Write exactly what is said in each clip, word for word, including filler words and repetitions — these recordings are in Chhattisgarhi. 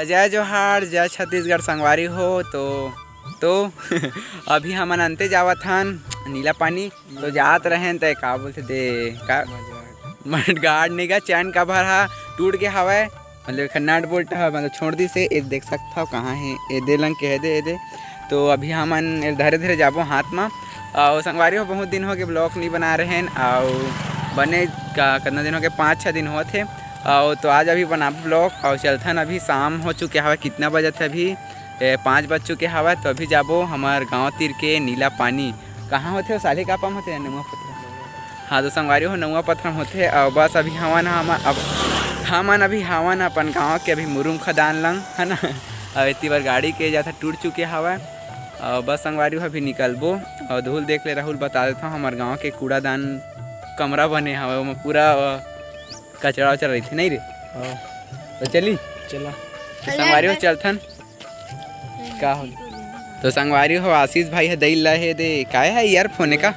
जय जोहार, जय छत्तीसगढ़ संगवारी हो। तो तो अभी हमन अंते जावत हन नीला पानी। तो जात रहेन त का बोलथे दे का मडगार्ड नहीं गा, चैन कवर हा टूट गे हवय, मतलब एखर नट बोल्ट हा मतलब छोड़ दिस हे। ए देख सकथव कहाँ हे, ए दे लंग के हे दे, ए दे। तो अभी हमन ए धरे धरे जाबो हाथ मा। अउ संगवारी हो, बहुत दिन हो गए ब्लॉग नहीं बना रहेन, अउ बने का कितना दिन हो गए, पाँच छः दिन होत हे। अउ तो आज अभी बनाबो ब्लॉग अउ चलथन। अभी शाम हो चुके हवय, कितना बजत हे अभी? ए, पाँच बज चुके हवय। तो अभी जाबो हमर गांव तीर के नीला पानी। कहाँ होथे ओ साले का पंप होथे? नौवा पथरा। हाँ, तो संगवारी हो, नौवा पथरा में होथे। अउ बस अभी हमन, हमन अब हमन अभी हमन अपन गांव के अभी मुरुम खदान लंग, है ना? अउ इतनी बार गाड़ी के जाथा टूट चुके हवय। अउ बस संगवारी हो, अभी निकलबो। अउ धूल देख ले राहुल, बता देता हूँ, हमारे गांव के कूड़ादान कमरा बने हवय, ओमा पूरा अ, कचरा वचरा रहिथे नहीं रे। हाँ। तो चली। चला। तो संगवारी हो चलथन। का हो? तो संगवारी हो, आशीष भाई ह दई ला हे दे, काय है ईयरफोन का?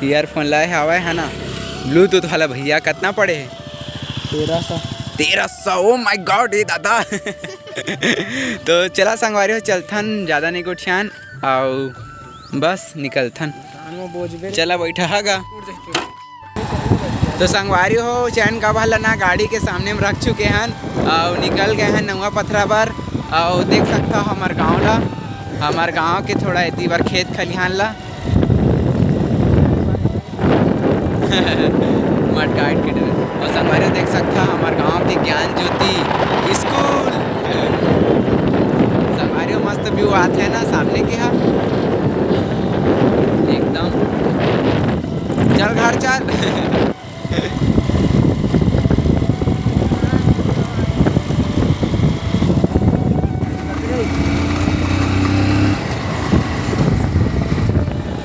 ईयरफोन लाए हवय है ना, ब्लूटूथ वाला। भैया कितना पड़े है? तेरह सौ। तेरह सौ, ओ माय गॉड, ये दादा। तो चला संगवारी हो, चलथन, ज़्यादा नहीं गोठियान, अउ बस निकलथन। चला बैठा हगा। तो संगवारी हो, चैन कवर ला ना गाड़ी के सामने में रख चुके हन अउ निकल गए हन नौवा पथरा बर। अउ देख सकता हो हमर गांव ला, हमर गांव के थोड़ा एती बर खेत खलिहान ला। मडगार्ड के डर। अउ संगवारी हो देख सकता हमर गांव के ज्ञान ज्योति स्कूल। संगवारी हो मस्त व्यू आथे ना सामने के हा, एकदम। चल घर चल।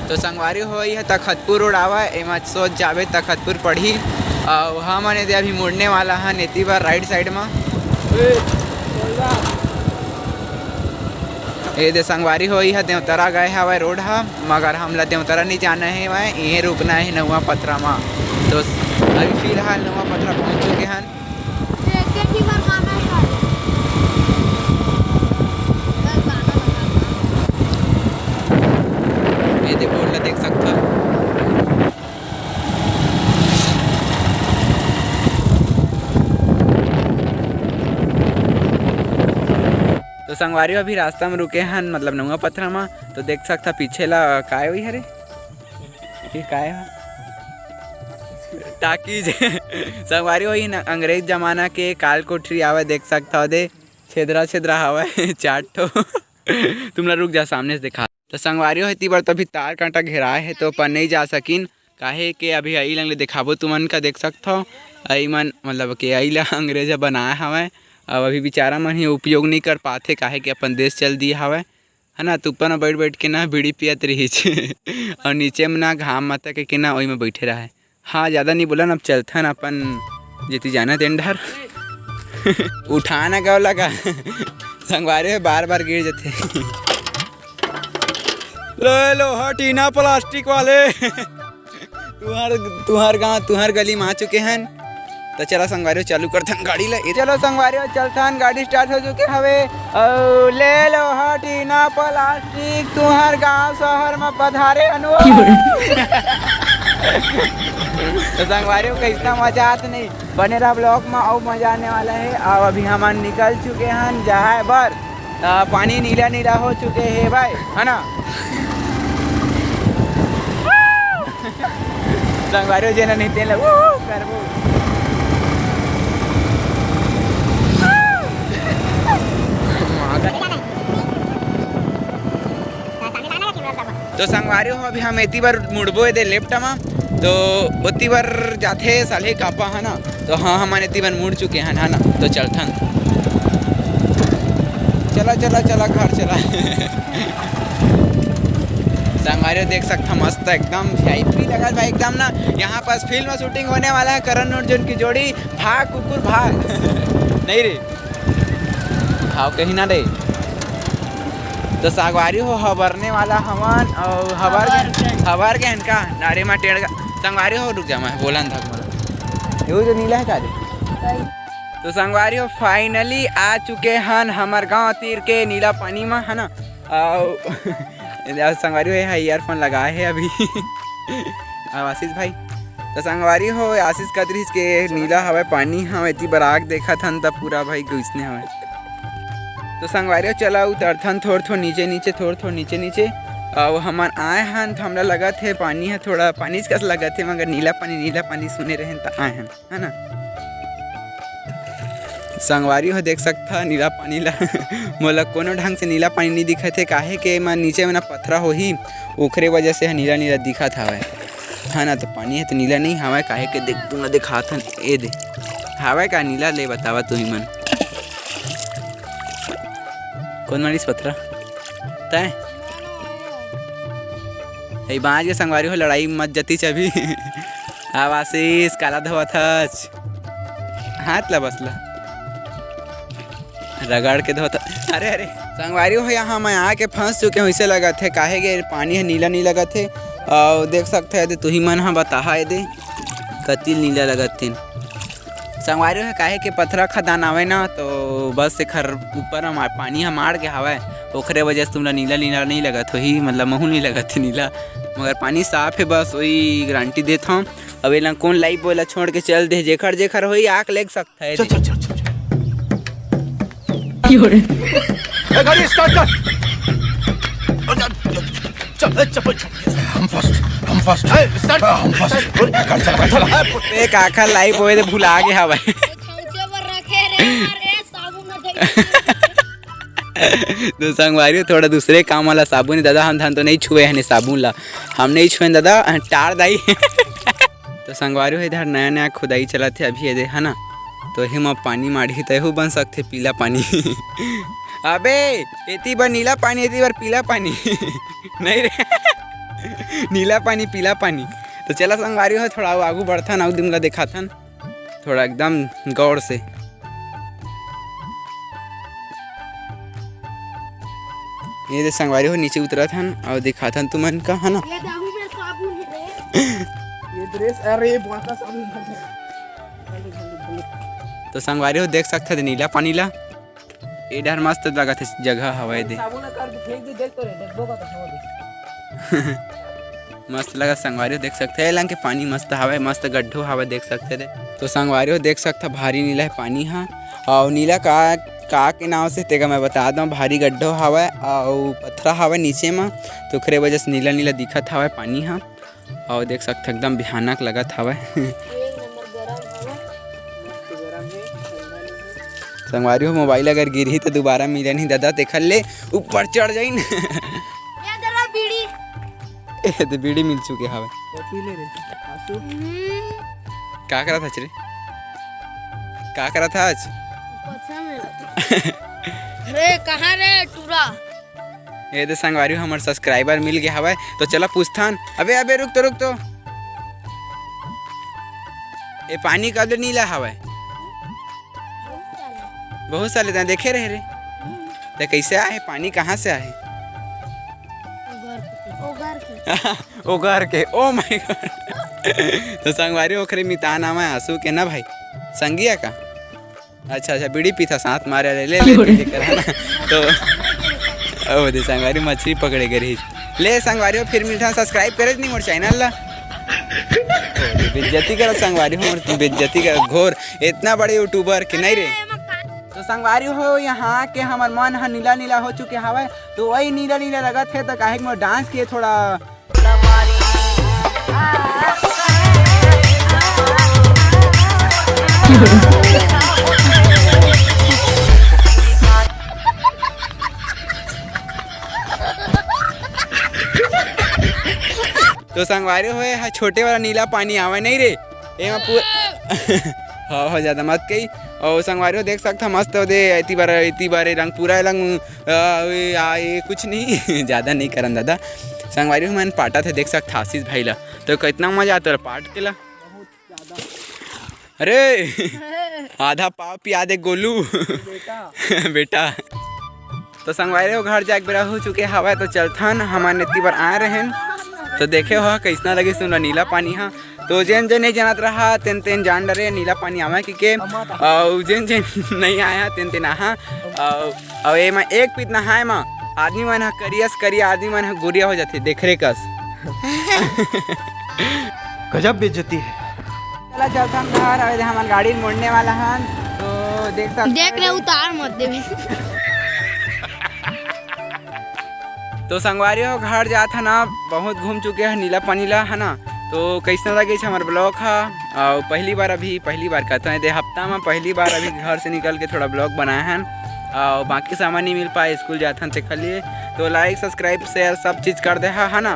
तो संगवारी हो, ये तखतपुर रोड आवा, एमा सोच जाबे तखतपुर पड़ही। अउ हमन एदे अभी मुड़ने वाला हन एती बर राइट साइड मा। ए दे संगवारी हो, इहा देवतरा गए हवय रोड ह, मगर हमला देवतरा नहीं जाना हे, मैं इहे रुकना हे नौवा पथरा मा। तो अभी फिलहाल नौवा पथरा पहुंच चुके हन। ये देखो, ओला देख सकता। तो संगवारी हो, अभी रास्ता में रुके हन, मतलब नौवा पथरा मा। तो देख सकता पीछे ला काय होई हरे, ये काय ह? टाकीज। संगवारी हो, इही अंग्रेज जमाना के काल कोठरी आवे, देख सकता हो दे, छेदरा छेदरा हवय। चार ठो। तुमला रुक जा, सामने से दिखा। तो संगवारी हो, एती बर तो अभी तार कांटा घेराए हे, तो ऊपर नहीं जा सकिन, काहे के अभी आई लंग ले दिखाबो तुमन का, देख सकथव। आई मन मतलब के आई ला अंग्रेज ह बनाए हवय। अब अभी बेचारा मन ही उपयोग नहीं कर पाथे, काहे के अपन देश चल दिए हवय, है ना। तो ऊपर में बैठ बैठ के ना बीड़ी पियत रहिस। और नीचे में ना घाम मत के, के ना ओई में बैठे रहे। हाँ, ज़्यादा नहीं बोलन, अब चलथन अपन जेती जाना तेन डहर। उठाना गव लगा। संगवारी हो, बार बार गिर जथे। ले लो, हट ही ना प्लास्टिक वाले। तुहर, तुहर गांव, तुहर गली में आ चुके हन। तो चला संगवारी हो, चालू करथन गाड़ी ला। चलो संगवारी हो, चलथन, गाड़ी स्टार्ट हो चुके हवे। अउ ले लो, हट ही ना प्लास्टिक, तुहर गांव शहर में पधारे हन। तो संगवारी हो, कैसना मजा आत नहीं। बने रहा ब्लॉग में, अउ मजा आने वाला है। अब अभी हमन निकल चुके हन जहाए बर। आ, पानी नीला नीला हो चुके हे भाई, है ना? संगवारी हो, जेन नहीं तेन ला, ऊ, ऊ, करबो। तो संगवारी हो, अभी हम एती बर मुड़बो एदे लेफ्ट मा, तो ओती बर जाथे साले कापा, है ना? तो हाँ, हमन एती बर मुड़ चुके हन, है ना? तो चलथन। चला, चला, चला, घर चला। संगवारी हो, देख सकता, मस्त एकदम वीआईपी लगा भाई, एकदम ना। यहाँ पास फिल्म शूटिंग होने वाला है, करण अर्जुन की जोड़ी, भाग कुकुर भाग। नहीं रे, खाओ कहीं ना रे। तो संगवारी हो, हबरने वाला हवन, और हबर के, हबर के हन का नारे मा टेढ़ का। संगवारी हो, रुक जा, मैं बोलन था तुम्हारा। यो जो नीला है का रे? तो संगवारी हो, finally आ चुके हन हमर गांव तीर के नीला पानी म, है ना। अउ अउ संगवारी हो, ये earphone लगाए हे अभी। अउ आशीष भाई, तो संगवारी हो, आशीष कदरिस के नीला हवय पानी, हम एती बराक देखत हन, तब पूरा भाई गुइसने हवय। तो संगवारी हो, चला उतरथन थोड़ थोड़ नीचे नीचे, थोड़ थोड़ नीचे नीचे। अउ हमन आए हन, तो हमला लगत हे पानी ह थोड़ा पानी कस लगत हे, मगर नीला पानी, नीला पानी सुने रहेन, त आए हन। है ना। संगवारी हो, देख सकथा नीला पानी ला। मोला कोनो ढंग से नीला पानी नहीं दिखत हे, काहे के एमा नीचे में ना पथरा होही, ओखरे वजह से ह नीला नीला दिखत हवय। है ना, तो पानी ह तो नीला नहीं हवय, काहे के देख, तुमला दिखात हन, ए दे, हवय का नीला? ले बतावा तुही मन, कौन मानिस पथरा? तय? ए बांझ के संगवारी हो, लड़ाई मत जतीच अभी। अब आशीष, काला धोवत हच? हाथ ला बस ला। रगड़ के धोवत हच। अरे, अरे। संगवारी हो, यहाँ मैं आके फंस चुके हूँ, इसे लगत हे, काहे के पानी ह नीला नीला लगत हे। अउ देख सकत हे, एदे तुही मन ह बताहा, एदे कतिल नीला लगत हे। संगवारी हो, काहे के पथरा खदान आवे ना, तो बस एखर ऊपर म पानी ह माड़ के हवय, ओखरे वजह से तुमला नीला नीला नहीं लगत होही, मतलब महू नहीं लगत हे नीला, मगर पानी साफ हे, बस वही गारंटी देत हंव। अब एला कौन लाइव बोला छोड़ के चल दे, जेखर जेखर होही आंख लेग सकत हे। चल, चल, चल, चल, चल। ए, गाड़ी start कर। चल, ए, चप्पल छोड़। हम first, हम first। ए, start। हम first। गाड़ी चला, गाड़ी चला। ए, काका लाइव होए ते भुला गे हवय। छौंचे बर रखे रे, अरे, साबुन न धरी। तो संगवारी हो, थोड़ा दूसरे काम वाला साबुन हे दादा, हम धन तो नहीं छुए हन साबुन ला, हम नहीं छुए दादा, टार दाई। तो संगवारी हो, इधर नया नया खुदाई चलत हे अभी, एदे, है ना, तो एही म पानी माढ़ही, त एहू बन सकथे पीला पानी। अबे, एती बर नीला पानी, एती बर पीला पानी। नहीं रे, नीला पानी, पीला पानी। तो चला संगवारी हो, थोड़ा आगू बढ़थन, अउ तुमला दिखाथन थोड़ा एकदम गौर से। ये दे संगवारी हो, नीचे उतरत हन अउ दिखाथन तुमन का, है ना। ये दारू में साबुन है रे। ये dress, अरे, बड़का साबुन है। तो संगवारी हो, देख सकत हन नीला पानी ला। ए डहर मस्त लगत हे, जगह हवय दे। साबुन कर दे, फेंक दे, देख तो रे, देखबो का तो छोड़ दे। मस्त लगत संगवारी हो, देख सकत हे, एलंग के पानी मस्त हवय, मस्त गड्ढो हवय, देख सकत हे। तो संगवारी हो, देख सकत हे, भारी नीला हे पानी ह, अउ नीला का, का के नाव से तेगा मैं बता दंव, भारी गड्ढो हवय, अउ पथरा हवय नीचे म, तो ओखरे वजह से नीला नीला दिखत हवय पानी ह। अउ देख सकत हे, एकदम भयानक लगत हवय। एक नंबर गरम हवय। मस्त गरम हे, ठंडा नहीं हे। संगवारी हो, मोबाइल अगर गिरही तो दोबारा मिले नहीं दादा, तेखर ले ऊपर चढ़ जाइन। ये दे रे बीड़ी। ए, तो बीड़ी मिल चुके हवय। तो पी ले रे, आंसू। हम्म। का करत हच रे? का करत हच? पछा में। रे, कहाँ रे टूरा? ये दे संगवारी हो, हमर subscriber मिल गया हवय, तो चला पूछथन। अबे, अबे, रुक तो, रुक तो। ए पानी कब ले नीला हवय? बहुत साल ले तैं देखे रहे रे। ते कैसे आए? पानी कहाँ से आए? ओगर के। ओगर के, oh my God। तो संगवारी, ओखरे मितान आवे आंसू के ना भाई, संगिया का। अच्छा, अच्छा, बीड़ी पीथा साथ मारे ले, ले, ले, क्यों रे? पी ले कर, है ना? तो ओ दे संगवारी मछली पकड़े के रही। ले संगवारी हो, फिर मिलता, subscribe करे नहीं मोर channel ला। ओ दे बेइज्जती करा संगवारी हो, मोर बेइज्जती करा घोर, इतना बड़े YouTuber के नहीं रे। तो संगवारी हो, यहाँ के हमर मन ह नीला नीला हो चुके हवय, तो वही नीला नीला लगत हे, तो काहे कि मोर dance के थोड़ा तो संगवारी हो, ए हा छोटे वाला नीला पानी आवे नहीं रे, एमा पूरा हाँ, हाँ, ज्यादा मत कही। और संगवारी हो, देख सकता मस्त हो दे, इतनी बार, इतनी बार रंग पूरा रंग आ, ए, आ, ए, कुछ नहीं। ज्यादा नहीं करन दादा। संगवारी हो, मन पाटा थे, देख सकता आशीष भाई ला, तो कितना मजा आता है पाट के ला। अरे आधा पाव पिया दे गोलू। बेटा। तो संगवारी हो, घर जाके बेरा हो चुके हवय, तो चलथन, हमन इतनी बार आए रहेन, तो देखे हो कैसना लगे सुन नीला पानी हा। तो जेन जेन नहीं जानत रहा, तेन तेन जान डरे नीला पानी आवा के, के। अउ जेन जेन नहीं आया, तेन तेन आहा। अउ, अउ एमा एक पीत नहाए मा आदमी मन ह करियस करिया, आदमी मन ह गोरिया हो जाथे, देख रे कस। गजब बेइज्जती है। चला चलथन घर, अउ हमन गाड़ी मोड़ने वाला हन, तो देख सकते देख रे, उतार मत देवे। तो संगवारी हो, घर जात हन, बहुत घूम चुके हैं नीला पानी ला, है ना। तो कैसन लगे हमर ब्लॉग हा? अउ पहली बार, अभी पहली बार कहते हैं, दे हफ्ता में पहली बार अभी घर से निकल के थोड़ा ब्लॉग बनाए हन। अउ बाकी समय नहीं मिल पाए, स्कूल जात हन तेखर लिए। तो लाइक, सब्सक्राइब, शेयर सब चीज कर दे हा, है ना।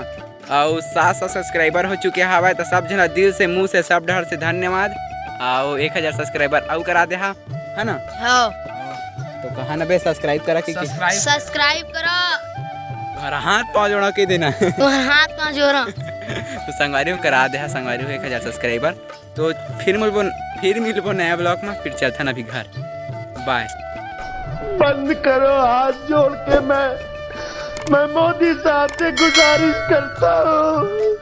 अउ सात सौ सब्सक्राइबर हो चुके हवय, तो सब झन ला दिल से, मुंह से, सब डहर से धन्यवाद। अउ एक हजार सब्सक्राइबर अउ करा दे हा, है ना? हाँ। तो कहा ना बे, सब्सक्राइब करा कि, कि? सब्सक्राइब करो। तुम्हारा हाथ पाँव जोड़ा के देना। तुम्हारा हाथ पाँव जोड़ा। तो संगवारी हो करा दे हा, संगवारी हो एक हजार सब्सक्राइबर। तो फिर मिलबो, फिर मिलबो नया ब्लॉग में, फिर चलथन अभी घर। बाय। बंद करो, हाथ जोड़ के मैं, मैं मोदी साहब से गुजारिश करता हूँ।